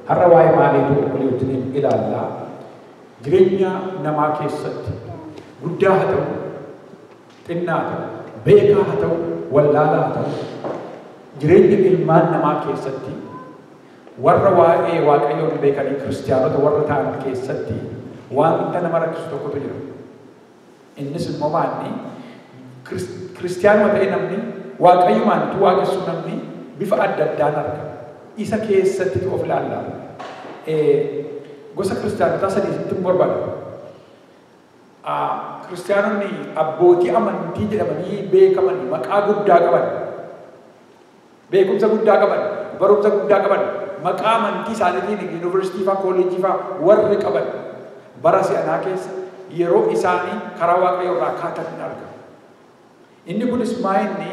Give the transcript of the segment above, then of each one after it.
Har'a waa'ee maaliitu walii wajjiniin ilaallaa? Jireenya namaa keessatti guddaa haa ta'u, xinnaa haa ta'u, beekaa haa ta'u, wallaalaa haa ta'u, jireenya ilmaan namaa keessatti warra waa'ee Waaqayyoon beekanii kiristiyaanota warra ta'an keessatti wanta nama rakkisu tokkotu jira. Innis immoo maanni kiristiyaanuma ta'e namni Waaqayyumaan utuu waaqessu namni bifa adda addaan arga. Isa keessatti of ilaalla. Gosa kiristiyaanotaa sadii sitti hin barbaadu. Kiristiyaanonni abbootii amantii jedhamanii beekaman maqaa guddaa qaban, beekumsa guddaa qaban, barumsa guddaa qaban, maqaa amantii isaaniitiin yuunivarsiitii fa'aa kooleejii fa'aa warri qaban bara si'anaa keessa yeroo isaanii karaa Waaqayyoo irraa kaatan hin argamu. Inni kunis maayinni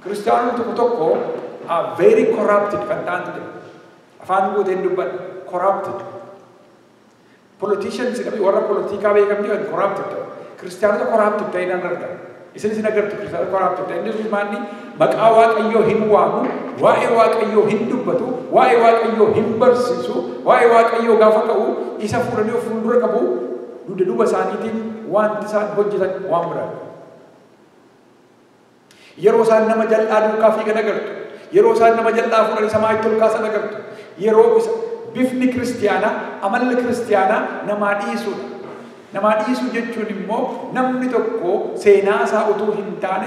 kiristiyaanonni tokko tokko are very corrupted kan ta'antu jira. Afaan guuteen dubbadha. Corrupted. Politicians warra politikaa beekamti kan corrupted ta'u. Kiristiyaanota corrupted ta'e nan arga. Isin isin agartu kiristiyaanota corrupted ta'e. Inni sunis maanni maqaa Waaqayyoo hin waamu, waa'ee Waaqayyoo hin dubbatu, waa'ee Waaqayyoo hin barsiisu, waa'ee Waaqayyoo gaafa ka'u isa fuudhanii of fuuldura qabu, dugda duuba isaaniitiin wanti isaan hojjetan waan biraa. Yeroo isaan nama jal'aa duukaa fiigan agartu. Yeroo isaan nama jal'aa fuudhanii samaayitti ol kaasan agartu. Yeroo isa bifni kiristiyaanaa, amalli kiristiyaanaa namaa dhiisuudha. Namaa dhiisuu jechuun immoo namni tokko seenaa isaa utuu hin taane,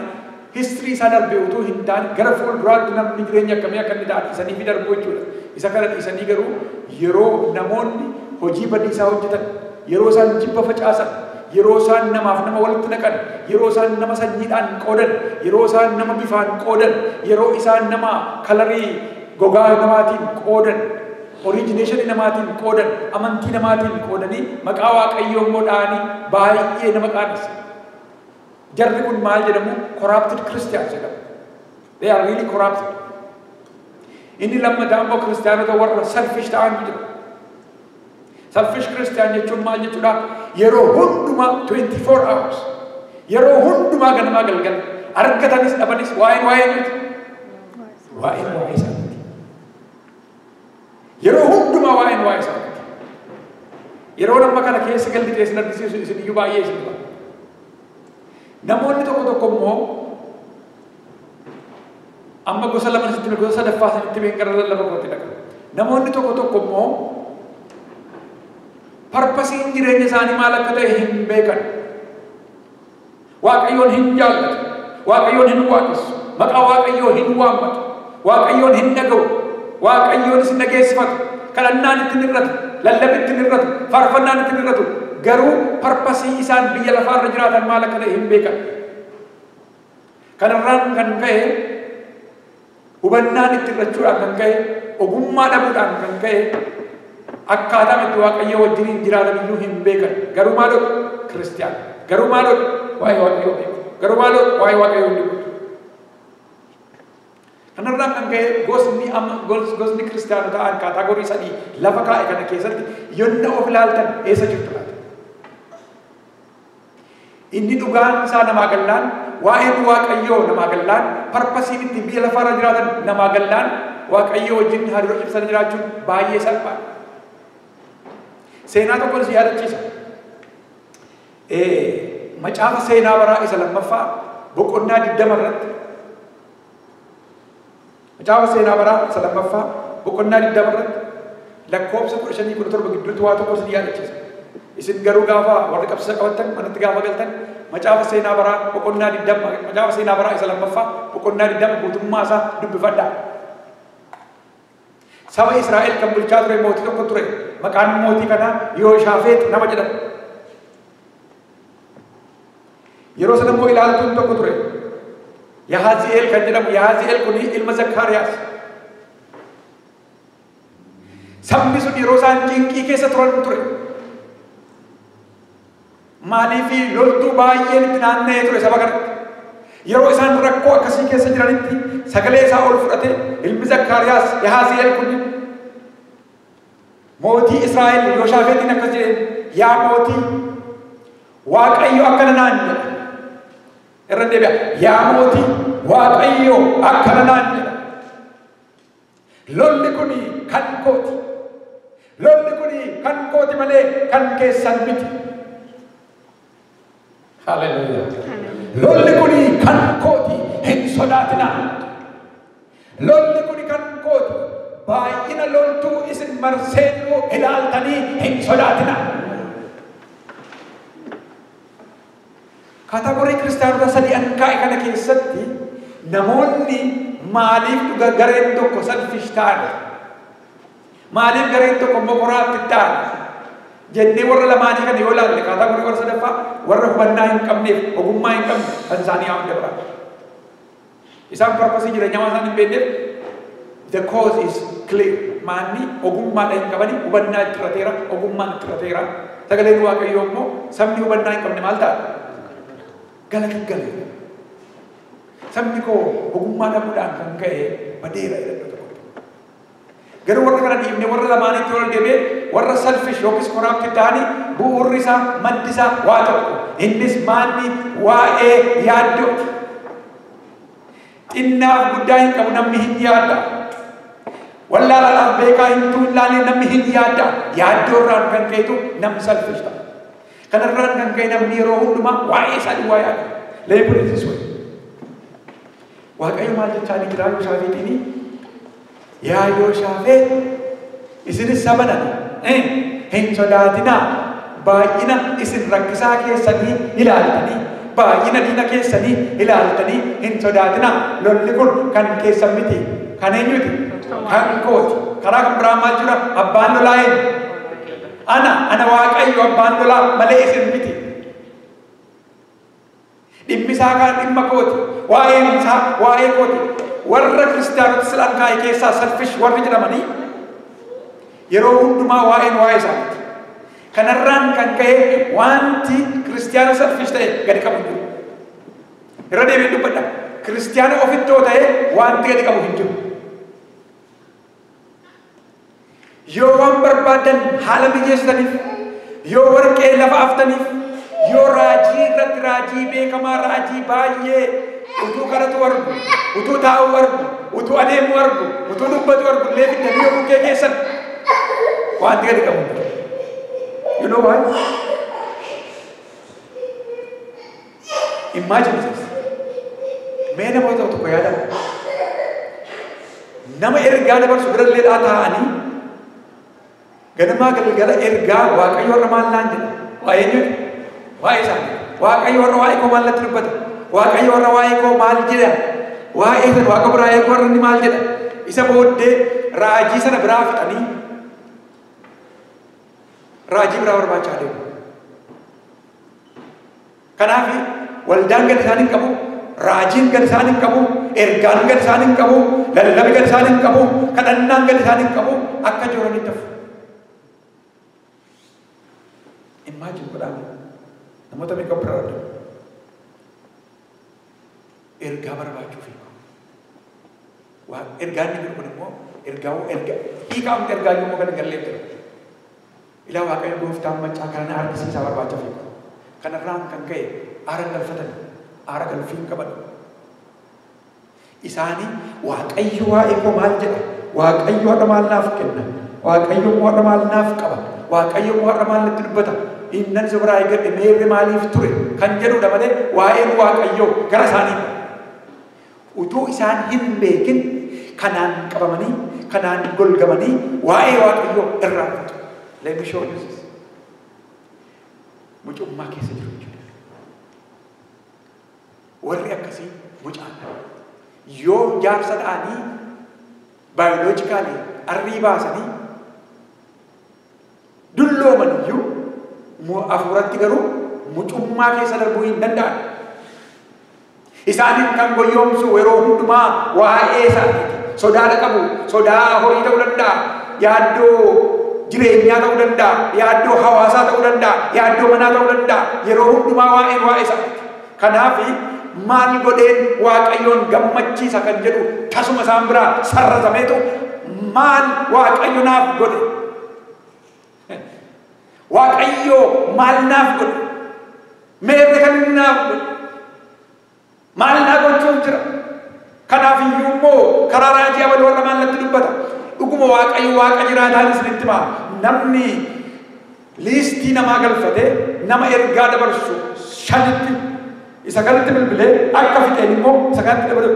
histirii isaa darbe utuu hin taane, gara fuulduraatti namni jireenya akkamii akka inni ta'a dhiisanii fi darbu jechuudha. Isa kana dhiisanii garuu yeroo namoonni hojii badiisaa hojjetan, yeroo isaan jibba facaasan, yeroo isaan namaaf nama walitti naqan, yeroo isaan nama sanyiidhaan qoodan, yeroo isaan nama bifaan qoodan, yeroo isaan nama kalarii gogaa namaatiin qoodan, orijineeshinii namaatiin qoodan, amantii namaatiin qoodanii maqaa Waaqayyoo immoo dha'anii baay'ee nama qaanessa. Jarri kun maal jedhamu? Corrupted Christians jedhamu. They are really corrupted. Inni lammataa immoo kiristiyaanota warra selfish ta'antu jira. Selfish Christian jechuun maal jechuudha? Yeroo hundumaa 24 hours. Yeroo hundumaa ganamaa galgala. Argatanis dhabanis waa'een waa'ee nuti. Waa'een waa'ee isaaniiti. Yeroo hundumaa waa'een waa'ee isaaniiti. Yeroo nama kana keessa galli keessa argisiisu isin iyyuu baay'ee isin dhiba. Namoonni tokko tokko immoo amma gosa lama sitti hime, gosa sadaffaa sanitti himeen gara lallaba kootti dhaqa. Namoonni tokko tokko immoo parpasiin jireenya isaanii maal akka ta'e hin beekan. Waaqayyoon hin jaallatu. Waaqayyoon hin waaqessu. Maqaa Waaqayyoo hin waammatu. Waaqayyoon hin dhaga'u. Waaqayyoonis hin dhageessifatu. Kadhannaan itti hin hir'atu. Lallabni itti hin hir'atu. Faarfannaan itti hin hir'atu. Garuu parpasii isaan biyya lafaarra jiraatan maal akka ta'e hin beekan. Kanarraan kan ka'e hubannaan itti hir'achuudhaan kan ka'e ogummaa dhabuudhaan kan ka'e akkaataa itti Waaqayyoo wajjiniin jiraatan iyyuu hin beekan. Garuu maal godhu? Kiristiyaana. Garuu maal godhu? Waa'ee Waaqayyoo beeku. Garuu maal godhu? Waa'ee Waaqayyoo hin dubbatu. Kanarraan kan ka'e gosni amma gosni kiristiyaanota ta'an kaataagorii sadii lafa kaa'e kana keessatti yonna of ilaaltan eessa jirtu laata? Inni dhugaan isaa namaa gallaan, waa'een Waaqayyoo namaa gallaan, parpasiin ittiin biyya lafaarra jiraatan namaa gallaan, Waaqayyoo wajjin hariiroo cimsanii jiraachuun baay'ee salphaadha. Seenaa tokko si yaadachiisa. Macaafa seenaa baraa isa lammaffaa boqonnaa 20 irratti, macaafa seenaa baraa isa lammaffaa boqonnaa 20 irratti lakkoofsa 15 17 gidduutti waa tokko isin yaadachiisa. Isin garuu gaafa warri qabsiisa qabattan manatti gaafa galtan macaafa seenaa baraa boqonnaa 20, macaafa seenaa baraa isa lammaffaa boqonnaa 20 guutummaa isaa dubbifadhaa. Saba Israa'el kan bulchaa ture mootii tokko ture. Maqaan mootii kanaa Yooshaafeet nama jedhama. Yeroo sana immoo ilaaltuun tokko ture. Yahazi'eel kan jedhamu. Yahazi'eel kun ilma Zakkaariyaas. Sabni sun yeroo isaan cinqii keessa turan ture. Maaliif loltuu baay'een itti naanna'ee ture saba kanatti. Yeroo isaan rakkoo akkasii keessa jiranitti sagalee isaa ol fudhate ilmi Zakkaariyaas Yahazi'eel kun mootii Israa'el Yooshaafeetiin akkas jedheen, yaa mootii, Waaqayyo akkana naan jedha. Irra deebi'a. Yaa mootii, Waaqayyo akkana naan jedha. Lolli kuni kan kooti. Lolli kuni kan kooti malee kan keessan miti. Hallelujah. Lolli kuni kan kooti, hin sodaatinaa. Lolli kuni kan kooti. Baay'ina loltuu isin marsee jiru ilaaltanii hin sodaatinaa. Kategorii kiristaanota sadii an kaa'e kana keessatti namoonni maaliif dhuga gareen tokko selfish ta'an? Maaliif gareen tokko immoo corrupt ta'an? Jennee warra lamaanii kana yoo ilaalle kategorii warra sadaffaa warra hubannaa hin qabneef ogummaa hin qabne kan isaanii haa hunda biraa. Isaan purpose jireenyaa waan isaan hin beekneef the cause is clear. Maanni ogummaadha hin qabani, hubannaa itti hir'ateera, ogummaan itti hir'ateera. Sagaleen Waaqayyoo immoo sabni hubannaa hin qabne maal ta'a? Galagaggale. Sabni koo ogummaa dhabuudhaan kan ka'e badeera jedha tokko. Garuu warra kana dhiifnee warra lamaanitti ol deemee warra selfish yookiis corrupt ta'anii bu'uurri isaa maddi isaa waa tokko. Innis maanni waa'ee yaaddooti. Xinnaaf guddaa hin qabu namni hin yaadda. Wallaalaadhaaf beekaa hin tuullaan namni hin yaadda. Yaaddoo irraan kan ka'etu namni selfish ta'a. Kanarraan kan ka'e namni yeroo hundumaa waa'ee isaa duwwaa yaada. Let me put it this way. Waaqayyo maal jechaa ni jira Yooshaafeetiin? Yaa Yooshaafeet, isinis saba nana hin sodaatinaa. Baay'ina isin rakkisaa keessanii ilaaltanii, baay'ina diina keessanii ilaaltanii hin sodaatinaa. Lolli kun kan keessan miti. Kan eenyuti? Kan kooti. Karaa kan biraa maal jira? Abbaan lolaa eenyu? Ana Waaqayyo abbaan lolaa malee isin miti. Dhimmi isaa kan dhimma kooti. Waa'een isaa waa'ee kooti. Warra kiristaanota silaan kaa'e keessaa selfish warri jedhamanii yeroo hundumaa waa'een waa'ee isaaniiti. Kanarraan kan ka'e wanti kiristaana selfish ta'e gadi qabu hin jiru. Irra deebiin dubbadha. Kiristaana ofittoo ta'e wanti gadi qabu hin jiru. Yoo waan barbaadan haala mijeessitaniif, yoo warqee lafa aftaniif, yoo raajii irratti raajii beekamaa raajii baay'ee utuu kadhatu argu, utuu taa'u argu, utuu adeemu argu, utuu dubbatu argu illee fiddanii yoo bukkee keessan wanti gadi qabu hin jiru. You know why? Imagine this. Mee namoota tokko yaada. Nama ergaa dabarsu bira illee taa'anii ganamaa galgala ergaa Waaqayyo warra maal naan jedha? Waa'ee eenyuti? Waa'ee isaanii. Waaqayyo warra waa'ee koo maal natti dubbata? Waaqayyo warra waa'ee koo maal jedha? Waa'ee sana Waaqa biraa eeguu warra inni maal jedha? Isa booddee raajii sana biraa fixanii raajii biraa barbaachaa deemu. Kanaaf waldaan gadi isaan hin qabu, raajiin gadi isaan hin qabu, ergaan gadi isaan hin qabu, lallabi gadi isaan hin qabu, kadhannaan gadi isaan hin qabu, akka jooranitti hafu. Imagine godhaame namoota meeqa bira argamu. Ergaa barbaachuu fiigu. Ergaan inni jiru kun immoo ergaa hiikaa hundi ergaa yommuu kan hin galleef jira. Ilaa Waaqayyo gooftaan maccaa kana na argisiisaa barbaacha fiigu. Kanarraan kan ka'e aara galfatan, aara galfii hin qaban. Isaanii Waaqayyo waa'ee koo maal jedha? Waaqayyo har'a maal naaf kenna? Waaqayyo immoo har'a maal naaf qaba? Waaqayyo immoo har'a maal natti dubbata? Innan isa biraa eeggadhe meerre maaliif ture? Kan jedhudha malee waa'een Waaqayyoo gara isaanii. Utuu isaan hin beekin kanaan qabamanii, kanaan golgamanii waa'ee Waaqayyoo irraanfatu. Let me show you this. Mucummaa keessa jiru jechuudha. Warri akkasii mucaadha. Yoo jaarsa ta'anii baayoloojikaalii arrii baasanii dullooman iyyuu hafuuratti garuu mucummaa keessa darbuu hin danda'an. Isaanin kan goyoomsu yeroo hundumaa waa'ee isaaniiti. Sodaadha qabu, sodaa horii ta'uu danda'a, yaaddoo jireenyaa ta'uu danda'a, yaaddoo hawaasaa ta'uu danda'a, yaaddoo manaa ta'uu danda'a. Yeroo hundumaa waa'een waa'ee isaaniiti. Kanaaf maal godheen Waaqayyoon gammachiisa kan jedhu tasuma isaan biraa sarrazameetu maal Waaqayyo naaf godhe? Waaqayyo maal naaf godhe? Meerre kan inni naaf godhe? Maal naa gochuuf jira? Kanaaf iyyuu immoo karaa raajii abaluu warra maal natti dubbata? Dhuguma Waaqayyo Waaqa jiraataan isinitti himaa. Namni liistii namaa galfatee nama ergaa dabarsu shanitti isa kanatti bilbilee akka fixeen immoo isa kanatti dabarsu.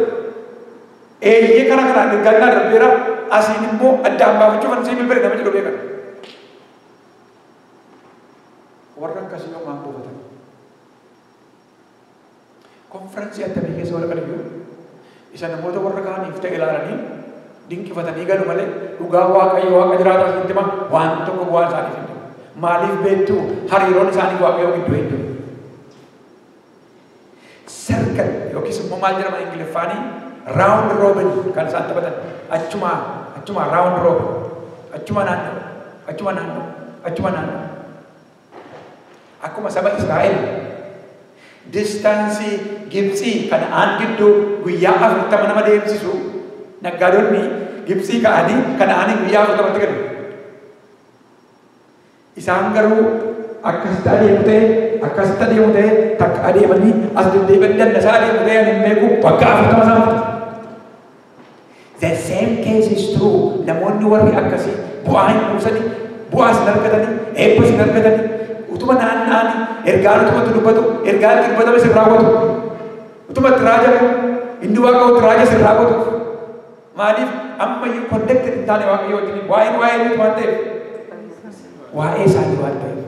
Eeyyee kana kanaan ergaa naa darbeera asiin immoo addaan baafachuuf ani sii bilbile nama jedhu beekan. Warra akkasii yoo maal buufatan? Konfiraansii attamii keessa warra qaliyyuu isa namoota warra kaaniif ta'e ilaalanii dinqifatanii galu malee dhugaa Waaqayyo Waaqa jiraataa isinitti himaa waan tokko bu'aan isaaniif hin jiru. Maaliif beektu hariiroon isaanii Waaqayyoo gidduu hin jiru. Circle yookiis immoo maal jedhama Ingiliffaanii round robin kan isaan taphatan achuma achuma round robin achuma naannoo achuma naannoo achuma naannoo. Akkuma saba Israa'el distaansii Gibxii Kana'aan gidduu guyyaa 40 nama deemsisu naggaadonni Gibxii ka'anii Kana'aanii guyyaa 40tti galu. Isaan garuu akkasitti adeemu ta'e akkasitti adeemu ta'e takka adeemanii as deddeebi'anii dandasaa adeemu ta'e ani hin beeku bakka 40 isaan fudhatu. The same case is true. Namoonni warri akkasii bu'aa hin buusanii, bu'aas hin argatanii, eebbas hin argatanii, utuma naanna'anii ergaan utumatti dubbatu, ergaan itti dubbatame sin raawwatu. Utuma itti raajame, inni Waaqa itti raaje sin raawwatu. Maaliif ammayyuu connected hin taane Waaqayyo wajjin waa'een waa'ee miti waan ta'eef. Waa'ee isaanii waan ta'eef.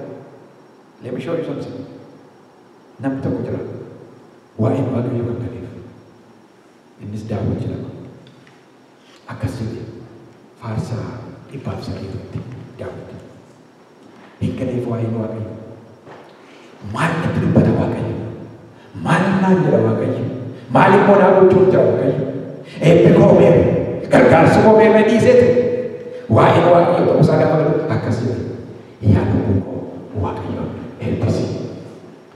Let me show you something. Namni tokko jira. Waa'een Waaqayyo kan galeef. Innis Daawit jedhama. Akkas jedhe faarsaa 103 irratti Daawit. Hin galeef waa'een Waaqayyo. Maal natti dubbata Waaqayyo? Maal naan jedha Waaqayyo? Maal immoo naa gochuuf jira Waaqayyo? Eebbi koo meeqa? Gargaarsi koo meeqa dhiiseetu? Waa'een Waaqayyo ta'uusaa gaafa galu akkas jedhe. Yaa lubbuu koo Waaqayyoon eebbisi.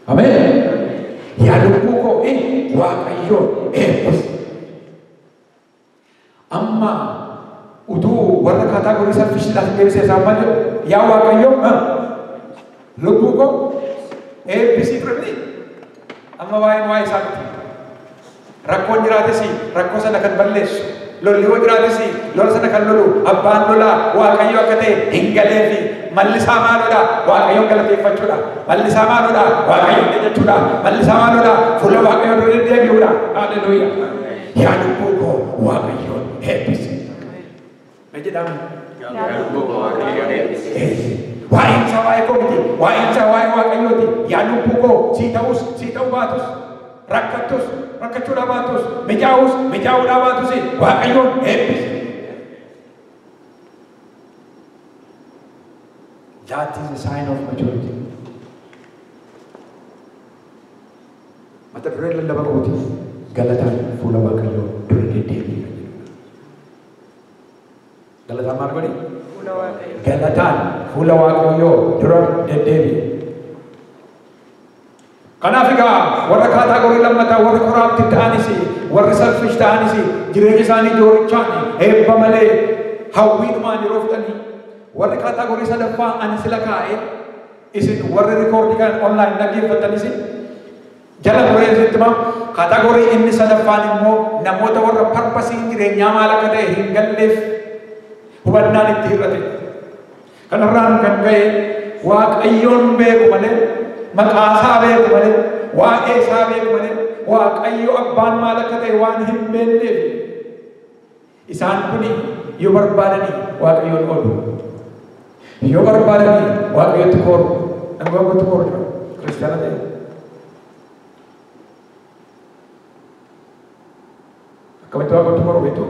Ameen. Yaa lubbuu koo Waaqayyoon eebbisi. Amma utuu warra category selfishiidhaaf deebisee isaan maal jedhu? Yaa Waaqayyo lubbuu koo eebbisii ture miti. Amma waa'een waa'ee isaa miti. Rakkoon jiraates rakkoo sana kan balleessu. Lolli yoo jiraates lola sana kan lolu abbaan lolaa Waaqayyo akka ta'e hin galeefi. Malli isaa maalodha? Waaqayyoon galateeffachuudha. Malli isaa maalodha? Waaqayyoon jajachuudha. Malli isaa maalodha? Fuula Waaqayyoo dura deddeebi'uudha. Haleluuyaa. Yaa lubbuu koo Waaqayyoon eebbisi. Mee jedhame? Yaa lubbuu koo Waaqayyoon eebbisi. Waa'een isaa waa'ee koo miti. Waa'een isaa waa'ee Waaqayyooti. Yaa lubbuu koo sii ta'us sii ta'uu baatus rakkattus rakkachuudhaa baatus mijaa'us mijaa'uudhaa baatus Waaqayyoon eebbisi. That is a sign of maturity. Mata dureen lallaba kooti galataan fuula Waaqayyoo dura deddeebi'i kan jedhudha. Galataan maal godhi? Fuula Waaqayyoo. Galataan fuula Waaqayyoo dura deddeebi'i. Kanaaf egaa warra category lammataa warri corrupt ta'anis warri selfish ta'anis jireenya isaanii joorichaan eebba malee hawwiidhumaan yeroo fixanii warri category sadaffaa ani sila kaa'ee isin warri rikoordii kan online dhaggeeffattanis jala muree isinitti himaa category inni sadaffaan immoo namoota warra purposiin jireenyaa maal akka ta'e hin galleef hubannaan itti hir'ate. Kanarraan kan ka'e Waaqayyoon beeku malee maqaa isaa beeku malee waa'ee isaa beeku malee Waaqayyo abbaan maal akka ta'e waan hin beekneef isaan kuni yoo barbaadanii Waaqayyoon oolu. Yoo barbaadanii Waaqayyotti kooru. Namni Waaqayyotti kooru jira. Kiristaana ta'e. Akkamitti Waaqayyotti kooru beektu?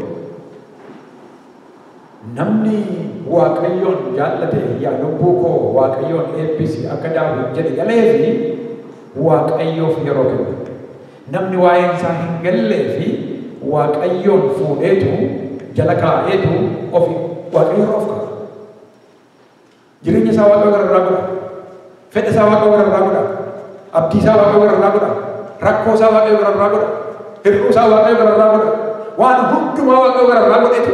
Namni Waaqayyoon jaallate yaa lubbuu koo Waaqayyoon eebbisi akka Daawit jedhe galeefi Waaqayyoof yeroo kenna. Namni waa'een isaa hin galleefi Waaqayyoon fuudheetu jala kaa'eetu ofi Waaqayyoon of kaa'a. Jireenya isaa Waaqayyo gararraa godha. Fedha isaa Waaqayyo gararraa godha. Abdii isaa Waaqayyo gararraa godha. Rakkoo isaa Waaqayyo gararraa godha. Hir'uu isaa Waaqayyo gararraa godha. Waan hundumaa Waaqayyo gararraa godheetu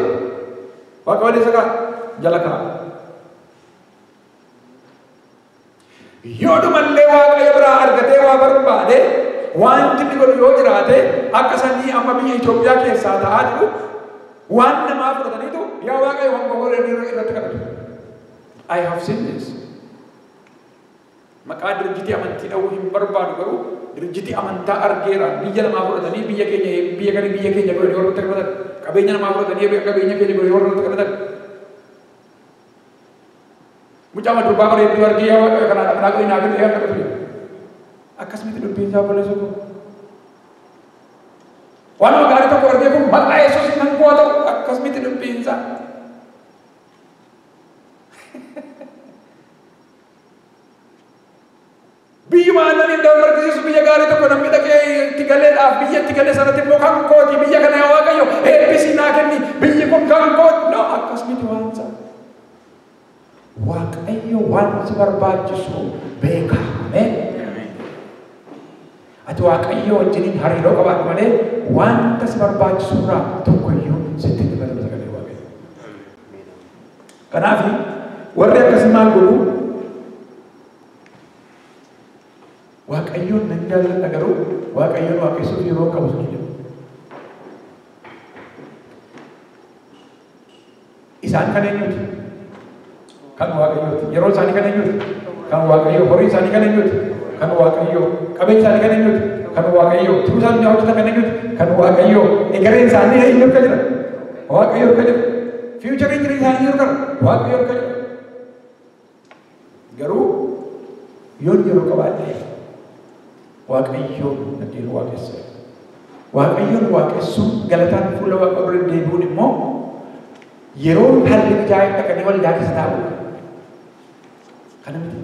Waaqayyo isa kaa'a jala kaa'a. Yoo dhumallee Waaqayyo biraa argatee waa barbaade wanti inni godhu yoo jiraate akka sanyii amma biyya Itoophiyaa keessaa ta'aa jiru waan namaa fudhataniitu Yaa Waaqayyo waan gogolee irratti kadhatu. I have seen this. Maqaa dirjitii amantii dha'uu hin barbaadu garuu dirjitii amantaa argeera. Biyya namaa fudhatanii biyya keenya biyya kana biyya keenya godhanii warra irratti kadhatan. Qabeenya namaa fudhatanii qabeenya keenya godhanii warra irratti kadhatan. Mucaa durbaa bareedduu argee yaa Waaqayyo kanaa kanaa godhanii naa kennu yaa kadhatu. Akkasumatti dubbiin isaa obboleessa koo. Waanuma gaarii tokko argee kun maqaa Yesuusiin kan koo ta'u akkasumatti dubbiin isaa. Biyyuma aannan hin argisiisu biyya gaarii tokko namni dhaqee itti galeedhaaf biyya itti galee sanatti immoo kan kooti biyya kana yaa Waaqayyo eebbisii naa kenni biyyi kun kan kooti. No, akkasumatti waan isaa. Waaqayyo waan si barbaachisu beeka. Ameen. Ati Waaqayyo wajjiniin hariiroo qabaadhu malee wanta si barbaachisu irraa tokkoyyuu sitti hin dabalu sagalee Waaqayyo. Kanaaf warri akkasii maal godhu? Waaqayyoon nan jaalladha garuu Waaqayyoon waaqessuuf yeroo qabu sun jedhu. Isaan kan eenyuti? Kan Waaqayyooti. Yeroo isaanii kan eenyuti? Kan Waaqayyoo. Horii isaanii kan eenyuti? Kan Waaqayyoo. Qabeenya isaanii kan eenyuti? Kan Waaqayyoo. Tiruu isaanii hojjetan kan eenyuti? Kan Waaqayyoo. Egereen isaanii eenyu harka jira? Waaqayyo harka jira. Fiichariin jireenya isaanii eenyu harka jira? Waaqayyo harka jira. Garuu yoon yeroo qabaadhee Waaqayyoon dhaqeen waaqessa. Waaqayyoon waaqessuun galataan fuula Waaqa dura deebi'uun immoo yeroo haalli mijaa'e dhaqanii waldaa keessa taa'uudha. Kana miti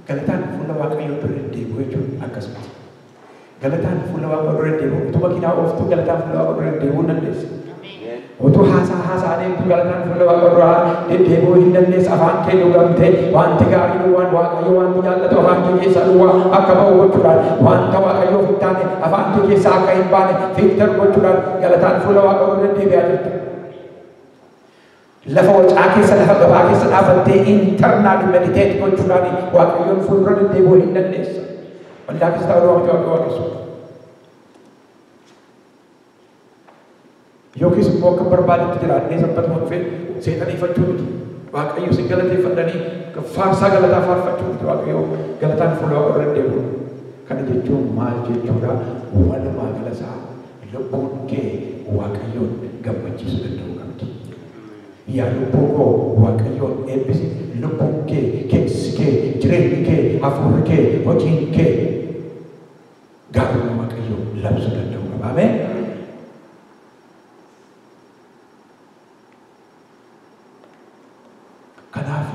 galataan fuula Waaqayyoo dura deebi'uu jechuun akkasumatti. Galataan fuula Waaqa dura deebi'uu utuu makiinaa ooftuu galataan fuula Waaqa dura deebi'uu hin dandeessu. Utuu haasaa deemtuu galataan fuula Waaqa dura deddeebi'uu hin dandeessu. Afaan kee dhugamtee wanti gaarii duwwaan Waaqayyo wanti jaallatu afaan kee keessaa duwwaa akka ba'u gochuudhaan wanta Waaqayyoof hin taane afaan kee keessaa akka hin baane fiiltar gochuudhaan galataan fuula Waaqa dura deddeebi'aa jirta. Lafa wacaa keessa lafa gabaa keessa dhaabattee internal meditate gochuudhaan Waaqayyoon fuuldura deddeebi'uu hin dandeessa. Waldaa keessa taa'uu wanti Waaqayyo waaqessu. Yookiis immoo akka barbaadetti jiraannee sanbatuma dhufee seexaniifachuu miti. Waaqayyo si galateeffadhanii faarsaa galataa faarfachuu miti. Waaqayyo galataan fuula Waaqa dura deddeebi'u. Kana jechuun maal jechuudha? Walumaa galasaa lubbuun kee Waaqayyoon gammachiisuu danda'uu qabdi. Yaa lubbuu koo Waaqayyoon eebbisi. Lubbuun kee, keessi kee, jireenyi kee, hafuurri kee, hojiin kee gaarummaa Waaqayyoo labsuu danda'uu qaba. Ameen. Kanaaf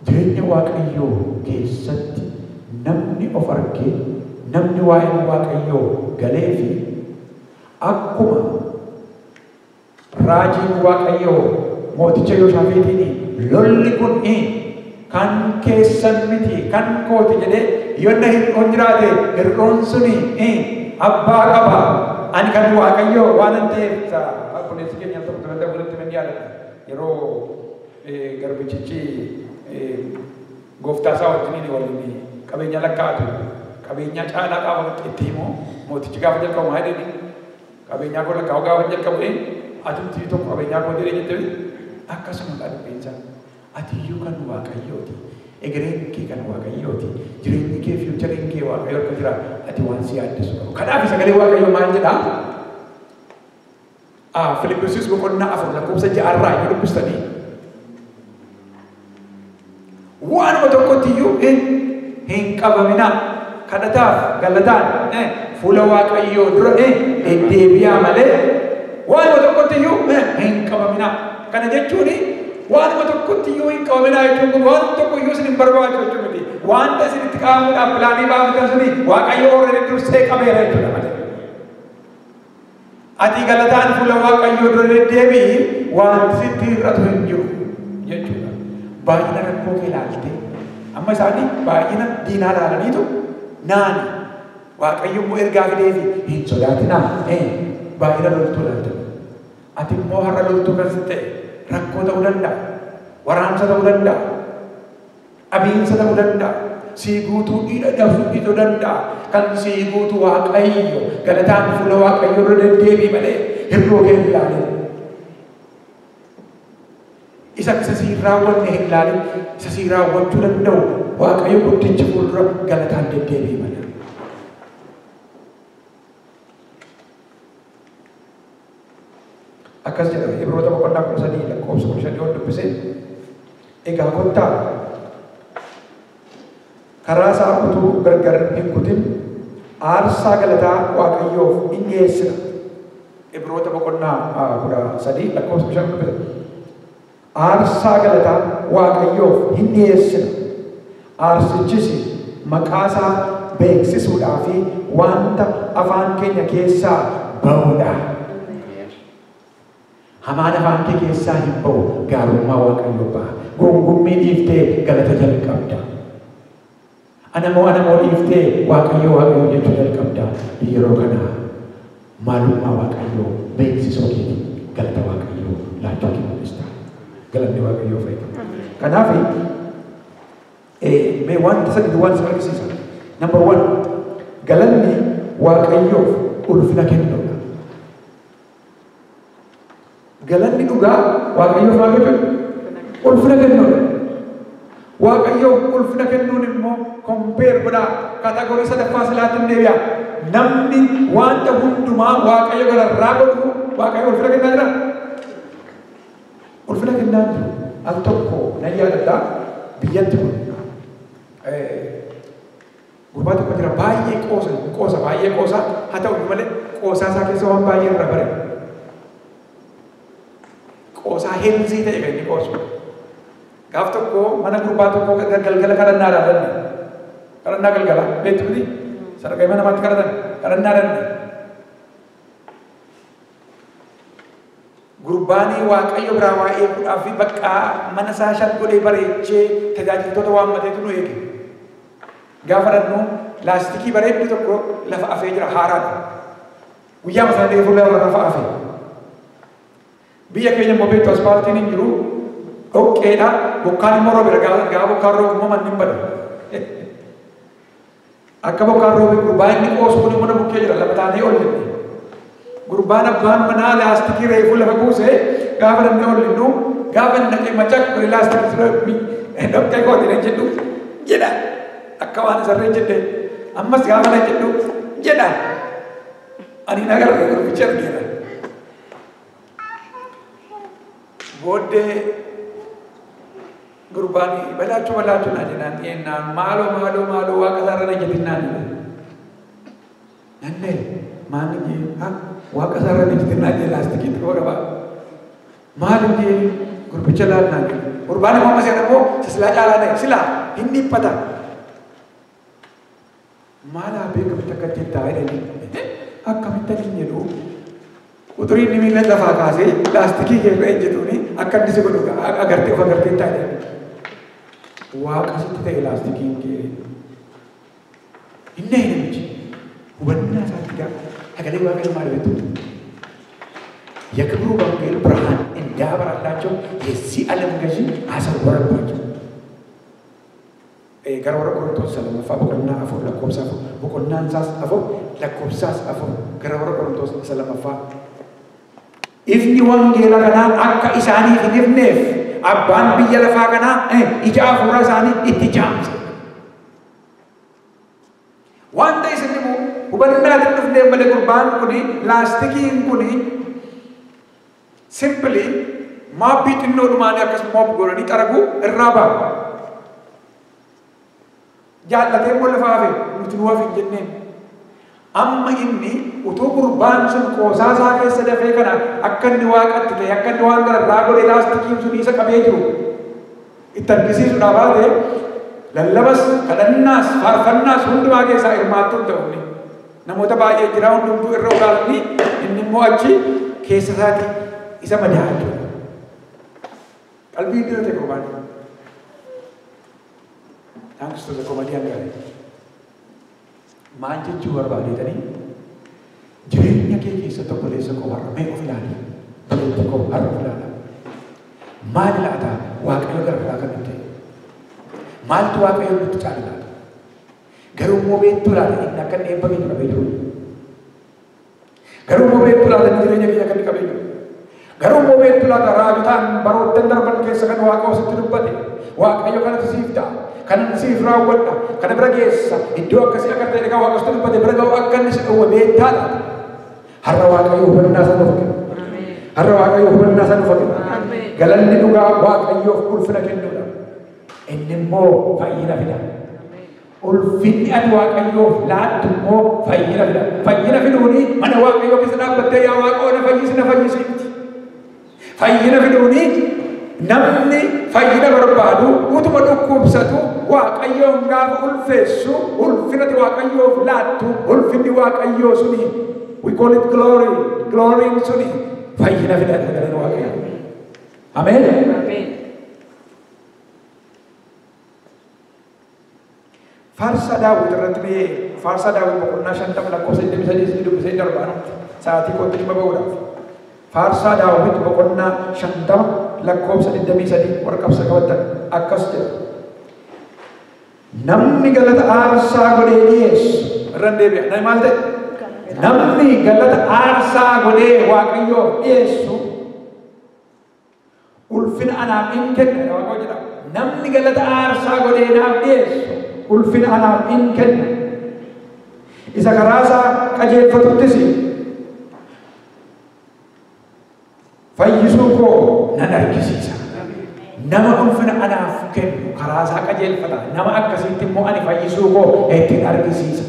jireenya Waaqayyoo keessatti namni of argee namni waa'een Waaqayyoo galee fi akkuma raajiin Waaqayyoo mooticha Yooshaafeetiin lolli kun kan keessan miti kan kooti jedhee yonna hir'oon jiraate hir'oon suni abbaa qaba ani kan Waaqayyoo waan hin ta'eef obboleessi keenya tokko tokko walitti nan yaadadha. Yeroo garbichichi gooftaa isaa wajjiniin waliin qabeenya lakkaa'atu qabeenya caalaa gaafa itti himu mootichi gaafa jalqabu maal jedhani qabeenyaa koo lakkaa'u gaafa jalqabu atumti tokko qabeenyaa koo jedhee jettee akkasuma dubbiin isaa. Ati iyyuu kan Waaqayyooti. Egereen kee kan Waaqayyooti. Jireenyi kee fiichariin kee Waaqayyo harka jira. Ati waan si yaaddessu qabu. Kanaaf sagalee Waaqayyoo maal jedhaa? Filippisiis boqonnaa 4 lakkoofsa 6 irraa yoo dubbistanii waanuma tokkotti iyyuu hin qabaminaa. Kadhataaf galataan fuula Waaqayyoo dura deddeebi'aa malee waanuma tokkotti iyyuu hin qabaminaa. Kana jechuun waanuma tokkotti iyyuu hin qabaminaa jechuun kun waan tokko iyyuu isin hin barbaachisu jechuu miti. Wanta isin itti qabamuudhaaf pilaanii baafatan suni Waaqayyo already dursee qabeera jechuudha malee. Ati galataan fuula Waaqayyoo dura deddeebi'i wanti sitti hir'atu hin jiru jechuudha. Baay'ina rakkoo kee ilaaltee amma isaanii baay'ina diinaa ilaalaniitu naani Waaqayyo immoo ergaa fideefi hin sodaatinaa baay'ina loltuu ilaaltan. Ati immoo har'a loltuu kan sitti ta'e rakkoo ta'uu danda'a, waraansa ta'uu danda'a, dhabiinsa ta'uu danda'a, sii guutuu dhiisuu danda'a. Kan sii guutuu Waaqayyo galataan fuula Waaqayyoo irra deddeebi'i malee hir'uu kee hin ilaalin. Isa isa siin raawwanne hin ilaalin, isa siin raawwachuu danda'u Waaqayyo guddichi fuuldura galataan deddeebi'i malee. Akkas jedha Ibroota boqonnaa 13 lakkoofsa 15 yoo dubbise, egaa kottaa karaa isaa utuu gargar hin kutin aarsaa galataa Waaqayyoof in dhiyeessina. Ibroota boqonnaa 13 lakkoofsa 15 dubbise. Aarsaa galataa Waaqayyoof hin dhiyeessina. Aarsichis maqaa isaa beeksisuudhaa fi wanta afaan keenya keessaa ba'uudha. Hamaan afaan kee keessaa hin ba'u, gaarummaa Waaqayyoo ba'a. Gongummii dhiiftee galata jalqabda. Anamoo anamoo dhiiftee Waaqayyoo Waaqayyoo jechuu jalqabda. Yeroo kana maalummaa Waaqayyoo beeksisuu keetiin galata Waaqayyoo laachuu kee mul'ista. Galanni Waaqayyoo fayyada. Kanaaf mee wanta sadii waan isin argisiisa. Number 1, galanni Waaqayyoof ulfina kennuudha. Galanni dhugaa Waaqayyoof maal jechuudha? Ulfina kennuudha. Waaqayyoof ulfina kennuun immoo compare godhaa kategorii sadaffaa silaatti hin deebi'a. Namni wanta hundumaa Waaqayyo gararraa godhu Waaqayyo ulfina kennaa jira. Ulfina kennaa jiru. Al tokko nan yaadadha biyyatti kun gurbaa tokko jira baay'ee qoosa, qoosa baay'ee qoosa, haa ta'u malee qoosaa isaa keessa waan baay'ee irra bare. Qoosaa heelzii ta'e kan inni qoosu. Gaaf tokko mana gurbaa tokko galgala kadhannaa dhaabanne. Kadhannaa galgala beektu miti? Sadarkaa mana namaatti kadhatan kadhannaa dhanne. Gurbaanii Waaqayyo biraa waa eeguudhaaf bakka mana isaa shan godhee bareechee tajaajiltoota waammateetu nu eege. Gaafa dhannu laastikii bareeddu tokko lafa afee jira haaraadha. Guyyaa masaa ta'ee fuula lafa afee. Biyya keenya immoo beektu aspaaltiin hin jiru, dhoqqeedha, bokkaan immoo roobera, gaafa bokkaan roobu immoo manni hin badu. Akka bokkaan roobe gurbaa inni qoosu kun immoo na bukkee jira, lafa taanee ol jenne. Gurbaan abbaan manaa laastikii reefuu lafa buuse gaafa namni ol jennu, gaafa inni dhaqee macaq godhe laastikii dhoqqee kooti na jedhu jedha. Akka waan isarra hin jedhe ammas gaafa na jedhu jedha. Ani nagarra gurbicha argeera. Booddee gurbaan balaachuu balaachuu naa jennaan dhiyeennaan maaloo maaloo maaloo waaqa isaarra na jedhinnaan jedhe. Nannee maal jee waaqa isaarra na jedhinnaan jedhe laastikii xiqqoo qaba. Maal jee gurbicha laannaa jedhe. Gurbaan immoo amma seera immoo silaa caalaa ta'e silaa hin dhiphata. Maal haa beekamitti akka jettaa jedhanii akkamitti ani jedhu uturii inni miila lafaa kaasee laastikii kee irra ejjetuuni akka inni si godhu agartee of agartee taa'e jedhanii. Waaqa sitti ta'e laastikiin kee. Inni namichi hubannaa isaatti gaafa sagalee Waaqayyoo maal beektu? የክብሩ ወንጌል ብርሃን እንዲያበራላቸው የዚህ ዓለም ገዢ አሰወረባቸው። Gara warra Qorontoos lammaffaa boqonnaa 4 lakkoofsa 4 boqonnaan isaas 4 lakkoofsaas 4 gara warra Qorontoos isa lammaffaa. Ifni wangeela kanaa akka isaaniif hin ifneef abbaan biyya lafaa kanaa ija hafuura isaanii itti jaamse. Wanta isin himu hubannaatti hin dhufneef malee gurbaan kuni laastikiin kuni simply maappii xinnoodhumaan akkas moop godhanii xaragu irraa ba'a. Jaallatee immoo lafa hafe nuti nu hafe hin jenneen. Amma inni utuu gurbaan sun qoosaa isaa keessa dafee kana akka inni waaqatti ta'e akka inni waan gararraa godhee laastikiin sun isa qabee jiru itti argisiisuudhaaf baate lallabas kadhannaas faarfannaas hundumaa keessaa hirmaattuu hin ta'u inni. Namoota baay'ee jira hundumtuu irra utaalanii inni immoo achi keessa isaatti isa madaa'aa jiru. Qalbii iddoo ta'e gurbaan. Thanks to the comedian guy. Maal jechuu barbaadeetanii jireenya kee keessatti obboleessa koo har'a mee of ilaali. Obboleettii koo har'a of ilaala. Maal laata Waaqayyo gararraa kan nuti ta'e? Maaltu Waaqayyo nutti caala laata? Garuu immoo beektuu laata inni akka inni eebba keenya qabee jiru? Garuu immoo beektuu laata inni jireenya keenya akka inni qabee jiru? Garuu immoo beektu laata raajotaan baroottan darban keessa kan Waaqayyo sitti dubbate, Waaqayyo kanatu siif ta'a, kanan siif raawwadha, kana bira geessa, iddoo akkasii akka ta'e kan Waaqayyo sitti dubbate bira ga'u akka inni si dhowwe beektaa laata? Har'a Waaqayyo hubannaa sana nuuf kenna. Har'a Waaqayyo hubannaa sana nuuf kenna. Galanni dhugaa Waaqayyoof ulfina kennuudha. Inni immoo fayyina fida. Ulfinni ati Waaqayyoof laattu immoo fayyina fida. Fayyina fiduuni mana Waaqayyoo keessa dhaabbattee yaa Waaqoo na fayyisi na fayyisi miti. Fayyina fiduuni namni fayyina barbaadu utuma dhukkubsatu Waaqayyoon gaafa ulfeessu ulfinati Waaqayyoof laattu ulfinni Waaqayyoo suni we call it glory. Glory suni fayyina fida sagaleen Waaqayyoo. Ameen. Faarsaa Daawit irratti mee Faarsaa Daawit boqonnaa 50 lakkoofsa 23 isin dubbisee darbaa sa'aatii kootti dhimma ba'uudhaaf. Faarsaa Daawit boqonnaa 50 lakkoofsa 23 warqabsa qabattan akkas jedha. Namni galata aarsaa godhee dhiyeessu irra deebi'a. Namni maal ta'e? Namni galata aarsaa godhee Waaqayyoof dhiyeessu ulfina anaaf hin kenna. Waaqayyo jedha. Namni galata aarsaa godhee naaf dhiyeessu ulfina anaaf hin kenna. Isa karaa isaa qajeelfatuttis fayyisuu koo nan argisiisa. Nama ulfina anaaf kennu karaa isaa qajeelfata. Nama akkasiitti immoo ani fayyisuu koo ittiin argisiisa.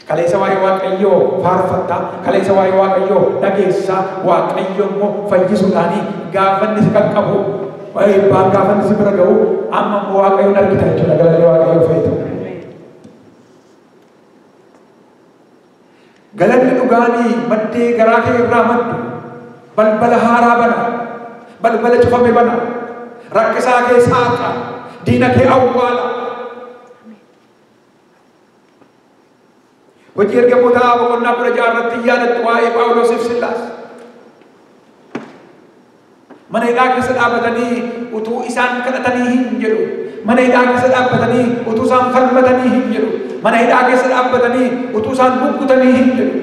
Kaleessa waa'ee Waaqayyoo faarfatta, kaleessa waa'ee Waaqayyoo dhageessa, Waaqayyo immoo fayyisuudhaani gaafa inni si qaqqabu, eebbaan gaafa inni si bira ga'u, amma immoo Waaqayyoon argita jechuudha. Galanni Waaqayyoo feetu. Galanni dhugaanii maddee garaa kee irraa maddu, balbala haaraa bana, balbala cufame bana, rakkisaa kee saaqa, diina kee awwaala. Hojii ergamootaa boqonnaa 16 irratti yaadattu waa'ee Phaawulosiif Sillaas. Mana hidhaa keessa dhaabbatanii utuu isaan kadhatanii hin jedhu. Mana hidhaa keessa dhaabbatanii utuu isaan falmatanii hin jedhu. Mana hidhaa keessa dhaabbatanii utuu isaan buqqutanii hin jedhu.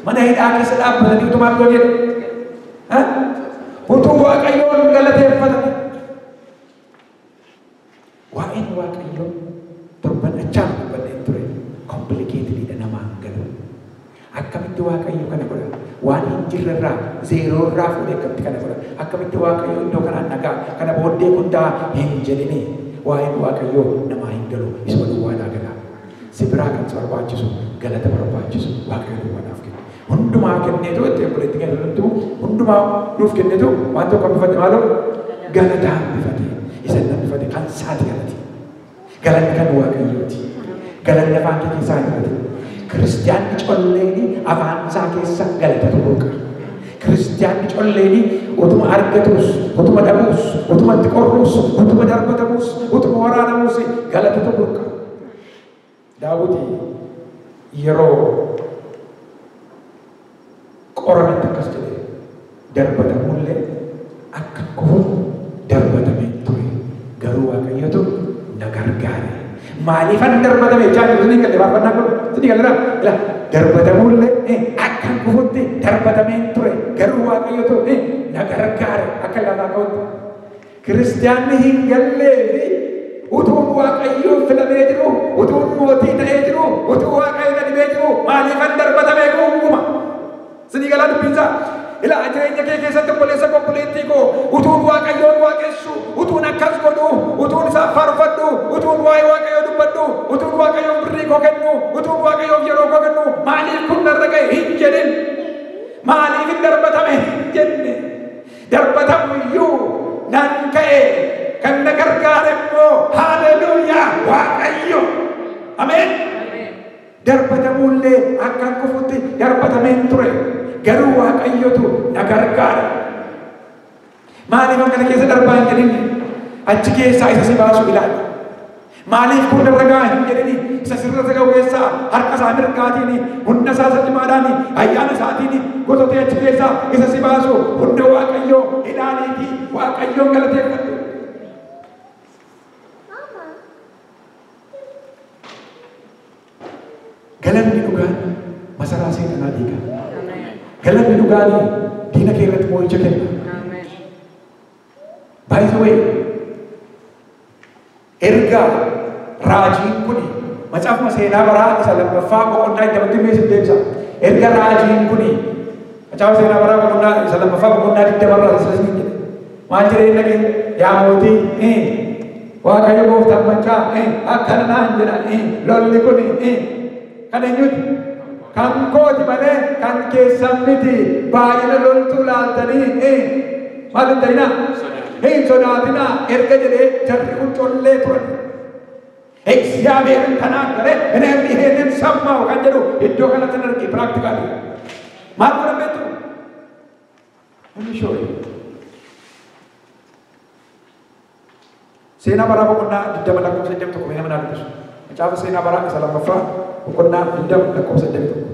Mana hidhaa keessa dhaabbatanii utuu maal godhan jedhu? Utuu Waaqayyoon galateeffatanii. Waa'een Waaqayyoo torban achaan dubbannee ture. Complicated namaan galu. Akkamitti Waaqayyo kana godha? Waan hin jirre irraa, zeeroo irraa fuudhee akkamitti kana godha? Akkamitti Waaqayyo iddoo kanaan nagaa, kana booddee kun ta'a hin jedhini. Waa'een Waaqayyoo namaa hin galu, isuma duwwaadhaa gala. Si biraa kan si barbaachisu, galata barbaachisu Waaqayyo duwwaadhaaf kenna. Hundumaa kenneetu itti obboleetti kennu hundumaa nuuf kenneetu waan tokko hambifate maaloo? Galata hambifate. Isa inni hambifate kan isaati galati. Galanni kan Waaqayyooti. Galanni afaan kee keessaa hin batin. Kiristiyaanni colleeni afaan isaa keessa galatatu burqa. Kiristiyaanni colleeni utuma argatus, utuma dhabuus, utuma itti qorruus, utuma darbatamus, utuma waraanamus galatatu burqa. Daawit yeroo qorametti akkas jedhe, darbatamullee akka kufu darbatamee ture, garuu Waaqayyotu na gargaare. Maaliifan darbatame jechaa jiru isin galle faarfannaa kun isin galleera? Ila darbatamullee akka kufutti darbatamee ture, garuu Waaqayyotu na gargaare akka lafaa ka'utti. Kiristiyaanni hin gallee fi utuun Waaqayyoon filamee jiru, utuun mootii ta'ee jiru, utuu Waaqayyo na dhibee jiru, maaliifan darbatamee gunguma? Isin galaa dubbiinsaa? Ila jireenya kee keessatti obboleessa obboleettii koo utuun Waaqayyoon waaqessu, utuun akkas godhu, utuun isaaf faarfadhu, utuun waa'ee Waaqayyoo dubbadhu, utuun Waaqayyoof birrii koo kennu, utuun Waaqayyoof yeroo koo kennu, maaliif kun narra ga'e hin jedhin? Maaliif hin darbatame hin jenne? Darbatamu iyyuu nan ka'e, kan na gargaare immoo haleluuyaa Waaqayyo. Ameen. Darbatamullee akka kufutti darbatameen ture, garuu Waaqayyotu na gargaara. Maaliif kana keessa darbaa hin jedhini? Achi keessaa isa si baasu ilaali. Maaliif kun irra ga'a hin jedhini? Isa sirra ga'u keessaa harka isaa mirgaatiin, humna isaa cimaadhaan, ayyaana isaatiin gototee achi keessaa isa si baasu hunda Waaqayyoo ilaaliitii Waaqayyoon galateeffadhu. Galanni dhugaan masaraa seexanaa diiga. Galanni dhugaanii diina kee irratti moo'icha kenna. By the way, erga raajiin kuni macaafuma seenaa baraa isa lammaffaa boqonnaa 20tti meeshaa deebisa. Erga raajiin kuni macaafa seenaa baraa boqonnaa isa lammaffaa boqonnaa 20 irraa isa isin jedhe. Maal jedhee dhaqee yaa mootii Waaqayyo gooftaan machaa akkana naan jedha lolli kuni kan eenyuti? Kan kooti malee kan keessan miti. Baay'ina loltuu laaltanii maal hin ta'inaa? Hin sodaatinaa erga jedhee jarri kun collee turan. እግዚአብሔርን ተናገረ እኔም ይሄንን ሰማሁ kan jedhu iddoo kanatti hin arge practically. Maal godhan beektu? Let me show you. Seenaa baraa boqonnaa 20 lakkoofsa 21 mee nama naa dubbisu. Macaafa seenaa baraa isa lammaffaa boqonnaa 20 lakkoofsa 21.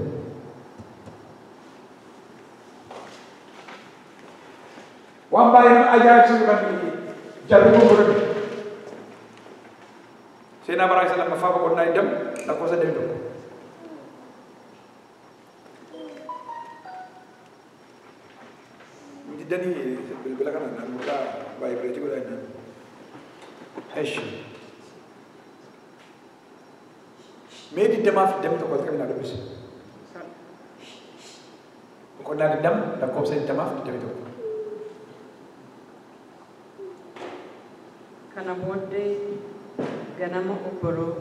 Waan baay'ee nama ajaa'ibsiisu kan jarri kun godhan. Seenaa baraa isa lammaffaa boqonnaa 20 lakkoofsa 21. Diddanii bilbila kana namoota vibrate godhaa jennaan. Eshi. Mee 21 walitti qabinaa dubbisi. Boqonnaa 20 lakkoofsa 21. Kana booddee ganama obboloo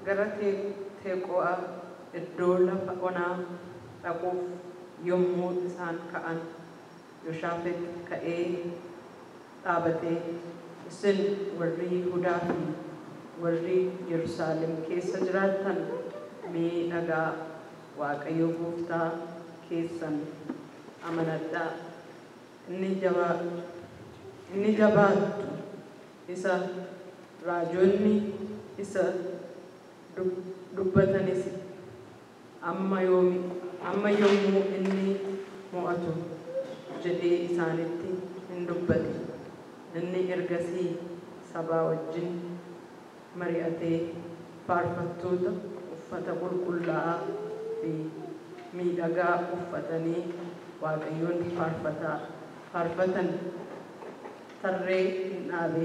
gara Teqoo'aa iddoo lafa onaa dhaquuf yommuu isaan ka'an Yoshaafex ka'ee dhaabatee isin warri Yihudaa fi warri Yerusaalem keessa jiraattan mee dhagaa Waaqayyo gooftaa keessan amanadhaa. Inni jabaattu isa raajonni isa dubbatanis amma yommuu inni mo'atu jedhee isaanitti hin dubbate. Inni ergasii sabaa wajjin mari'atee faarfattoota uffata qulqullaa'aa fi miidhagaa uffatanii Waaqayyoon faarfatan tarree hin dhaabe.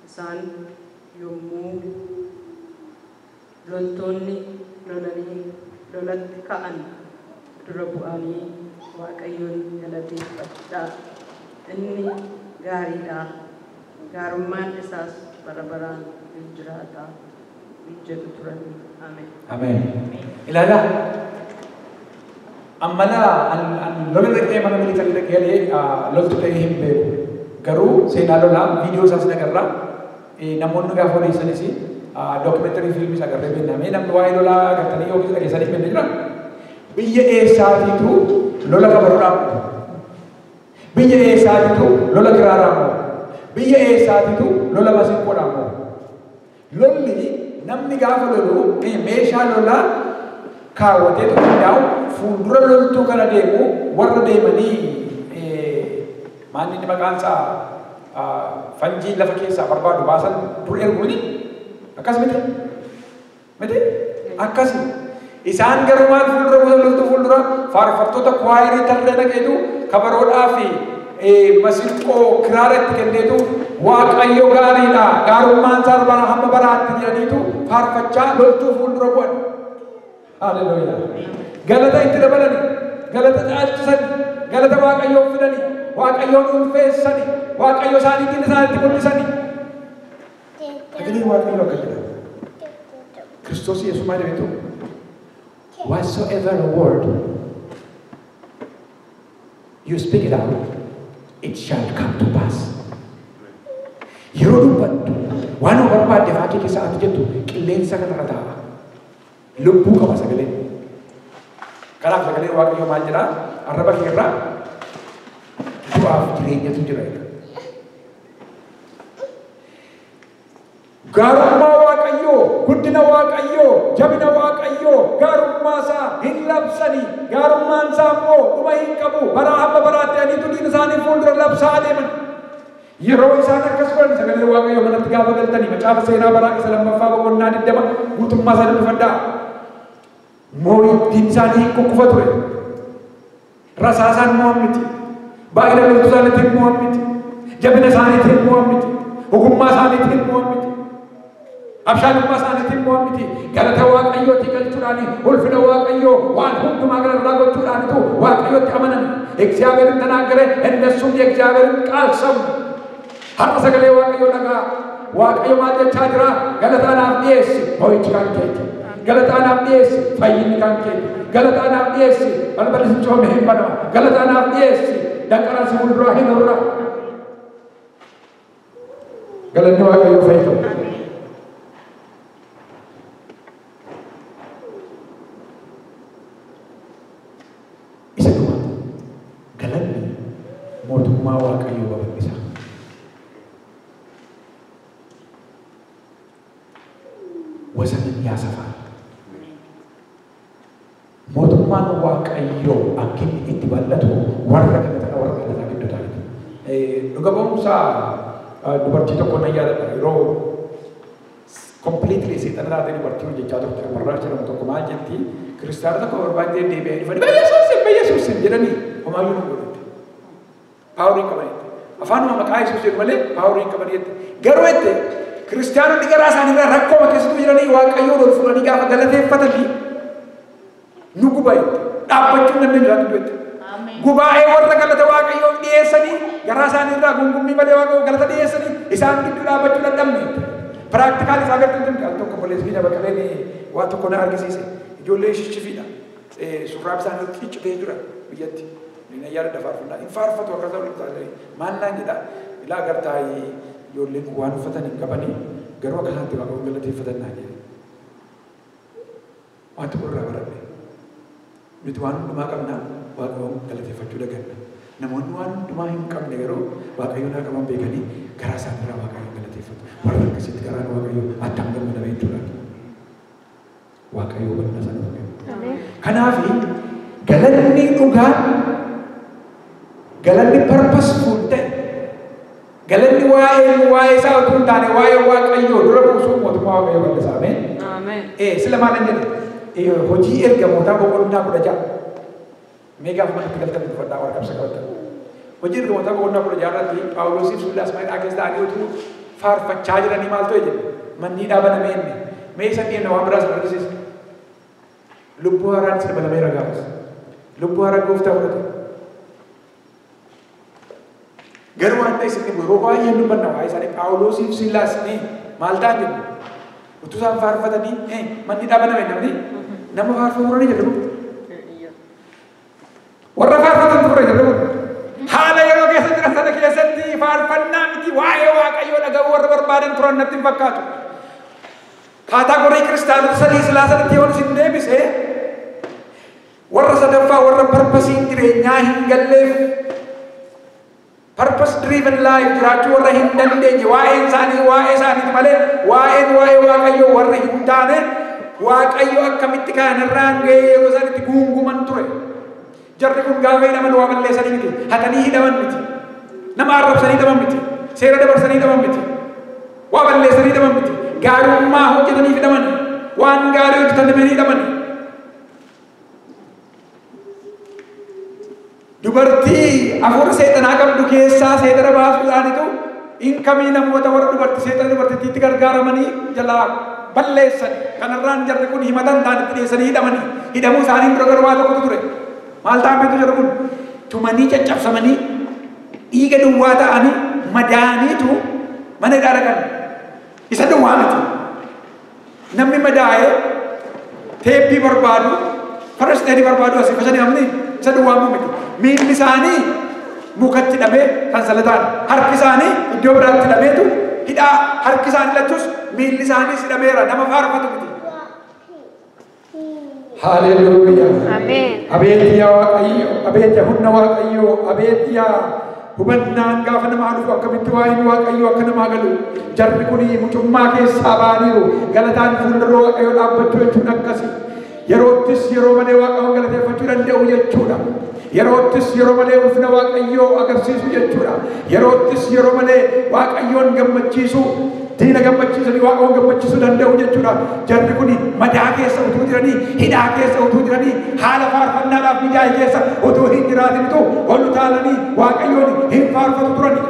Isaan yommuu loltoonni lolatti ka'an dura bu'anii Waaqayyoon galateeffadhaa. Inni gaariidha, gaarummaan isaas bara baraan hin jiraata hin jedhu turan. Ameen. Ameen. Ilaalaa. Ammala lola dhaqee mana militarii dhaqee loltu ta'ee hin beeku. Garuu seenaa lolaa viidiyoo isaas nagarraa namoonni gaafa odeessanis dookumentarii fiilmii agarree beekna. Mee namni waa'ee lolaa agartanii yookiis dhageessanii beekna jira. Biyya eessaatiitu lola kabaruudhaan moo? Biyya eessaatiitu lola kiraaraan moo? Biyya eessaatiitu lola masinqoodhaan moo? Lolli namni gaafa lolu meeshaa lolaa kaawwatee qindaa'u fuuldura loltuu kana deemu warra deemanii maanni inni maqaan isaa fanjii lafa keessaa barbaadu baasan dur erguuni akkas miti miti akkasi. Isaan garuu maal fuuldura gosa loltuu fuuldura faarfattoota kwaayirii tarree dhaqeetu kabaroodhaa fi masinqoo kiraara itti kenneetu Waaqayyo gaariidha gaarummaan isaa bara hamma baraatti jedhaniitu faarfachaa loltuu fuuldura bu'an. Haleluuyaa. Galata itti dabalani, galata caalchisani, galata Waaqayyoof fidani, Waaqayyoon ulfeessani, Waaqayyo isaaniitiin isaanitti mul'isani. Sagalee Waaqayyoo akka jedha. Kiristoos Yesuus maal jedhetu? Whatsoever a word you speak it out, it shall come to pass. Yeroo dubbattu waan barbaadde faakii keessa ati jettu qilleensa kanarra taa'a. Lubbuu qaba sagaleen. Kanaaf sagaleen Waaqayyoo maal jedhaa? Arraba kee irraa du'aaf jireenyatu jira jedha. Gaarummaa Waaqayyoo, guddina Waaqayyoo, jabina Waaqayyoo, gaarummaa isaa hin labsani. Gaarummaan isaa immoo dhuma hin qabu. Baraa hamma baraatti aniitu diina isaanii fuuldura labsaa adeeman. Yeroo isaan akkas godhan sagalee Waaqayyoo manatti gaafa galtanii macaafa seenaa baraa isa lammaffaa boqonnaa 20 guutummaa isaa dubbifadhaa. Moo'ittiin isaanii hin kukkufa ture. Rasaasaan mo'an miti. Baay'ina loltuu isaaniitiin mo'an miti. Jabina isaaniitiin mo'an miti. Ogummaa isaaniitiin mo'an miti. Abshaalummaa isaaniitiin mo'an miti. Galata Waaqayyootti galchuudhaan ulfina Waaqayyoo waan hundumaa gararraa gochuudhaanitu Waaqayyootti amanan. እግዚአብሔርን ተናገረ፣ እነሱም የእግዚአብሔርን ቃል ሰሙ። Har'a sagalee Waaqayyoo dhagaa. Waaqayyo maal jechaa jira? Galata anaaf dhiyeessi, mo'ichi kan keeti. Galata anaaf dhiyeessi, fayyinni kan keeti. Galata anaaf dhiyeessi, balballi si cufame hin banama. Galata anaaf dhiyeessi, danqaraan si fuulduraa hin hurra. Galanni Waaqayyoo fayyadu. Isa dhuma galanni mootummaa Waaqayyoo babal'isa. Wasanin ያሰፋል። Mootummaan Waaqayyoo akka inni itti bal'atu warra galata warra galataa gidduu taa'etu. Dhuga ba'umsa dubartii tokko nan yaadadha yeroo completely seexana taatee dubartii hojjechaa turte warraa jedhamu tokko maal jetti kiristaana tokko barbaadee deebi'ee dhufanii Bayyesuusin Bayyesuusin jedhanii homaayyuu nu godhette. Paaworii hin qaban jette. Afaanuma maqaa Yesuus jedhu malee paaworii hin qaban jette. Garuu jette kiristaanonni garaa isaaniirraa rakkooma keessattuu jiranii Waaqayyoon ol fuudhanii gaafa galateeffatanii nu guba jette. Dhaabbachuu hin dandeenyu isaan jette. Gubaa'ee warra galata Waaqayyoof dhiyeessanii garaa isaaniirraa gungummii malee Waaqayyoof galata dhiyeessanii isaan gidduu dhaabbachuu dadhabne jette. Practical isaa agartuu hin al tokko obboleessi keenya Baqqaleen waa tokko na argisiise. Ijoollee shishshifiidha. Surraan isaanii ciccitee jira biyyatti. Inni yaada faarfannaa. Hin faarfatu akka ta'u taatee maal naan jedha. Ilaa agartaa ijoolleen kun waan uffatan hin qabanii garuu akka isaatti Waaqayyoon galateeffatan naa jedhe. Waan tokko irraa baradhe. Nuti waan hundumaa qabnaa Waaqayyoon galateeffachuu daganna. Namoonni waan hundumaa hin qabne garuu Waaqayyoon haa qaban beekanii garaa isaaniirraa Waaqayyoon galateeffatu. Warra akkasitti garaan Waaqayyoo attam gammadame jechuudha. Waaqayyoo hubannaa sana nuuf kenna. Kanaaf galanni dhugaan galanni purposeful ta'e galanni waa'ee waa'ee isaa utuu hin taane waa'ee Waaqayyoo dura buusuu mootummaa Waaqayyoo bal'isa. Ameen. Ameen. Sila maal hin jedhe? Hojii ergamootaa boqonnaa 16. Mee gaafa manatti galtan dubbadhaa warra qabsa qabatan. Hojii ergamootaa boqonnaa 16 irratti Phaawulosiif Silaas mana keessa ta'anii utuu faarfachaa jiranii maal ta'e jedhe? Manni dhaabaname inni. Mee isa dhiyeenya waan biraas argisiisa. Lubbuu haaraan isin dabalameera gaafas. Lubbuu haaraa gooftaa fudhate. Garuu waan ta'e isin yeroo baay'ee dubbanna waa'ee isaanii Phaawulosiif Silaas maal ta'an jedhu? Utuu isaan faarfatanii manni dhaabaname namni nama faarfatu turanii jedhu. Warra faarfatan ture jedhu. Haala yeroo keessa jiran sana keessatti faarfannaa miti waa'ee Waaqayyoo dhaga'uu warra barbaadan turan natti hin fakkaatu. Category kiristaanota sadii silaa sanatti yoon isin deebise warra sadaffaa warra purposeiin jireenyaa hin galleef purpose driven life jiraachuu warra hin dandeenye waa'een isaanii waa'ee isaaniiti malee waa'een waa'ee Waaqayyoo warra hin taane Waaqayyo akkamitti kanarraan ga'ee yeroo isaan itti guunguman ture. Jarri kun gaafa hidhaman waa balleessanii miti, hatanii hidhaman miti, nama arrabsanii hidhaman miti, seera dabarsanii hidhaman miti, waa balleessanii hidhaman miti, gaarummaa hojjetanii hidhaman, waan gaarii hojjetanii hidhaman. Dubartii hafuura seexanaa qabdu keessaa seexana baasuudhaanitu inkamii namoota warra dubartii seexana dubartittiitti gargaaramanii jalaa balleessan. Kanarraan jarri kun himatan ta'anitti dhiyeessanii hidhamanii. Hidhamuu isaanii dura garuu waa tokkotu ture. Maal ta'an beektu jarri kun? Tumanii caccabsamanii dhiiga duwwaa ta'anii madaaniitu mana hidhaa dhaqan. Isa duwwaa miti. Namni madaa'ee teeppii barbaadu, first aid barbaadu asii fashanii namni isa duwwaa miti. Miilli isaanii mukatti hidhamee sansalataan, harki isaanii iddoo biraatti hidhameetu hidhaa, harki isaanii lachus miilli isaaniis hidhameera, nama faarfatu miti. Haleluuyaa. Ameen. Abeet yaa Waaqayyo, abeet yaa humna Waaqayyoo, abeet yaa hubannaan gaafa namaa dhufu akkamitti waa'een Waaqayyoo akka namaa galu. Jarri kun mucummaa keessaa ba'aniiru. Galataan fuuldura Waaqayyoo dhaabbachuu jechuun akkasi. Yeroottis yeroo malee Waaqayyoon galateeffachuu danda'u jechuudha. Yeroottis yeroo malee ulfina Waaqayyoo agarsiisu jechuudha. Yeroottis yeroo malee Waaqayyoon gammachiisu. Diina gammachiisanii Waaqayyoon gammachiisuu danda'u jechuudha. Jarri kun madaa keessa utuu jiranii, hidhaa keessa utuu jiranii, haala faarfannaadhaaf mijaa'e keessa utuu hin jiraatinitu ol utaalanii Waaqayyoon hin faarfatu turani.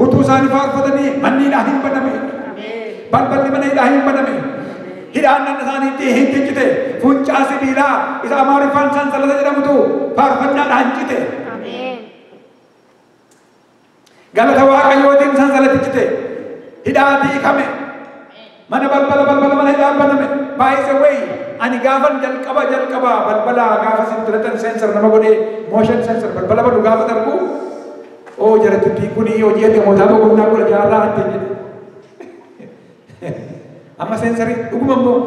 Utuu isaanii faarfatanii manni hidhaa hin baname. Balballi mana hidhaa hin baname. Hidhaan nan isaaniitti hin ciccite. Funcaa sibiilaa isa Amaariffaan sansalata jedhamutu faarfannaadhaan cite. Galata Waaqayyootiin sansalati cite. Hidhaatii hiikame. Mana balbala balbala mana hidhaan baname. By the way, ani gaafan jalqaba balbala gaafa sintilatan sensor nama godhee motion sensor balbala banu gaafa darbu oo jarattiin kun hojii ergamootaa boqonnaa 16 hatte jedhe. Amma sensorii dhuguma immoo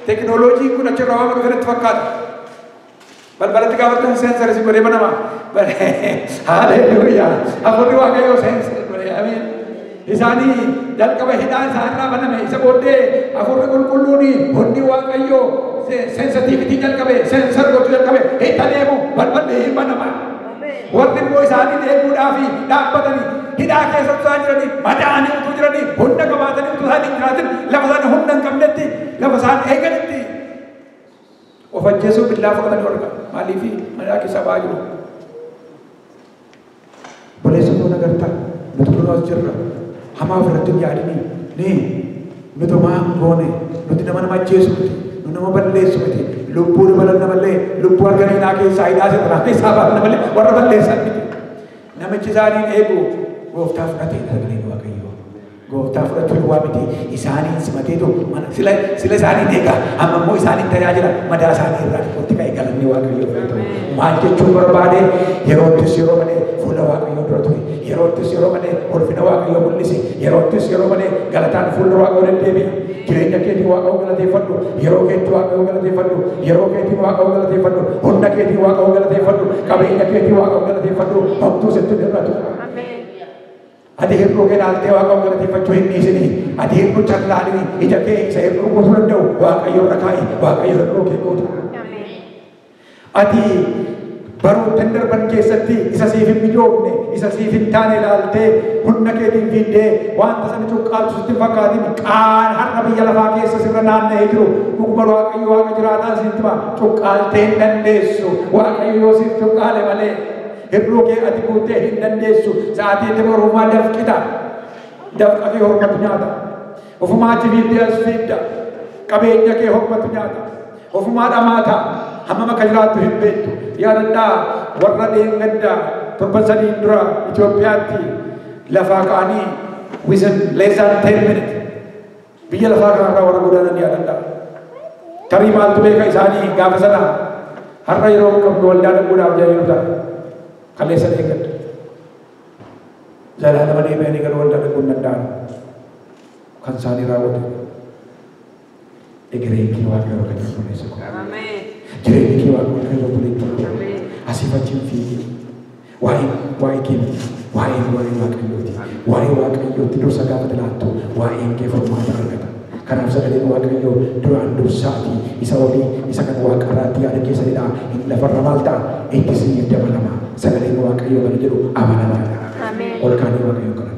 teekinooloojiin kun achirraa waan dhufe natti fakkaata. Balbalatti gaafattan sensorii si godhee banama. Haleluuyaa. Hafuurri Waaqayyoo sensorii godhee ameen. Isaanii jalqaba hidhaan isaanirraa baname isa booddee hafuurri qulqulluun hundi Waaqayyoo sensitiivitii jalqabe sensor gochuu jalqabe itti adeemu balballi hin banama. Warri immoo isaanii eeguudhaaf dhaabbatanii hidhaa keessa utuu isaan jiranii madaa'anii utuu jiranii humna qabaatanii utuu isaan hin jiraatin lafa isaan humna hin qabnetti lafa isaan eeganitti of ajjeesuu billaa fudhatanii warra maaliif madaa keessa ba'aa jiru. Obboleessa koo nagartaa nuti kunoo as jirra hamaa ofirratti hin yaadinii ni nuti homaa hin goone nuti nama nama ajjeesu miti nu nama balleessu miti lubbuu dabalanna malee lubbuu harka keessaa hidhaa seexanaa keessaa baafna malee warra balleessan miti. Namichi isaaniin eegu gooftaa fudhatee sagaleen Waaqayyoo. Gooftaa fudhachuun waa miti isaaniin simateetu mana sila isaaniin eega amma immoo isaaniin tajaajila madaa isaanii irraa dhiqootti ka'e galanni Waaqayyoo fudhatamu. Maal jechuun barbaade yeroottis yeroo malee fuula Waaqayyoo dura ture. Yeroottis yeroo malee ulfina Waaqayyoo mul'ise. Yeroottis yeroo malee galataan fuula Waaqayyoo deddeebi'a. Jireenya keetiin Waaqayyoo galateeffadhu. Yeroo keetti Waaqayyoo galateeffadhu. Yeroo keetiin Waaqayyoo galateeffadhu. Humna keetiin Waaqayyoo galateeffadhu. Qabeenya keetiin Waaqayyoo galateeffadhu. Homtuu sitti hin hir'atu. Ati hir'uu kee ilaaltee Waaqayyoon galateeffachuu hin dhiisinii. Ati hir'uu callaalini ija kee isa hir'uu guutuu danda'u Waaqayyo irra kaa'i. Waaqayyo hir'uu kee guuta. Ati baroottan darban keessatti isa siif hin mijoofne, isa siif hin taane ilaaltee humna keetiin fiiddee wanta sana cuqqaaltu sitti hin fakkaatin qaan har'a biyya lafaa keessa sirra naanna'ee jiru dhuguma Waaqayyo Waaqa jiraataan sitti hima cuqqaaltee hin dandeessu. Waaqayyo yoo siif cuqqaale malee hir'uu kee ati guutee hin dandeessu. Sa'aatii itti ofumaa dafqita. Dafqa fi hormatu nyaata. Ofumaa achi fiiddee as fiidda. Qabeenya kee hormatu nyaata. Ofumaa dhamaata. Hammam akka jiraattu hin beektu. Yaadadhaa warra dheengaddaa torban sadiin dura Itoophiyaatti lafaa ka'anii within less than 10 minutes biyya lafaa kanarraa warra godaanan yaadadhaa. Tarii maaltu beeka isaanii gaafa sana har'a yeroo qabnu waldaa dhaquudhaaf jedhanii ta'a. Kaleessa dheengadda. Zalaalama deebi'anii gara waldaa dhaquu hin danda'an. Kan isaanii raawwatu. Egereen kee Waaqayyo kan jiru obboleessa koo. Jireenyi kee Waaqayyo kan jiru obboleettii koo. Asiif achi hin fiigin. Waa'ee kee miti. Waa'een waa'ee Waaqayyooti. Waa'ee Waaqayyootti dursa gaafa laattu waa'een kee furmaata argata. Kanaaf sagaleen Waaqayyoo duraan dursaatii isa olii isa kan Waaqarraatti yaada keessanidha. Hin lafarra maal ta'a? Itti isiniif dabalama. Sagaleen Waaqayyoo kana jedhu amanamaadha. Ol kaanii Waaqayyoo kadhanna.